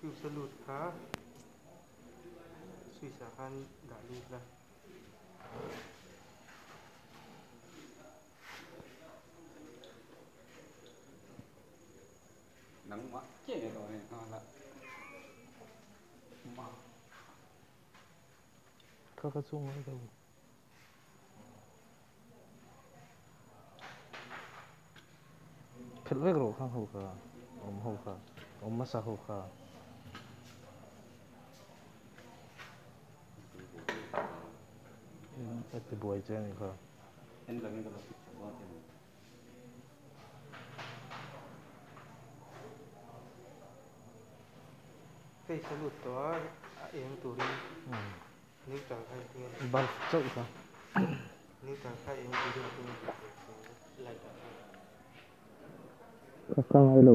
Fuse a lut kha switch ah khan dah lut la. Nangmah chiah ni tawh lehnghal a. Kha kha chu ngai lo. Phelh vek rawh khang ho kha, awm ho kha, awm hmasa ho kha. A ti buai che a nih kha. Face a lut tawh a, a eng turin neutral kha engtin nge ni? Bulb chauh kha. Neutral kha eng turin engtin nge tih theih light ah khan. Ka ka ngai lo.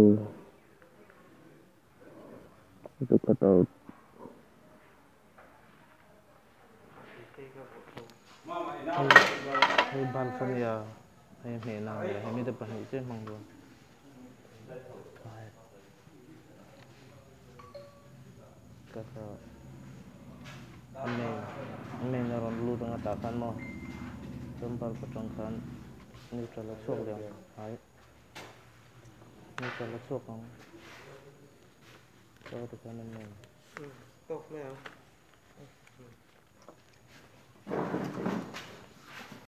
Ka cut out. Hei bulb a nia, hei hnehna a nia, hemi te pahnih chiah hmang dawn. Ka kha a main a main a rawn lut anga tah khan maw chuan bulb atang khan neutral a chhuak leh ang hai neutral a chhuak ang chuan tikhan a main. Tawk mai ang.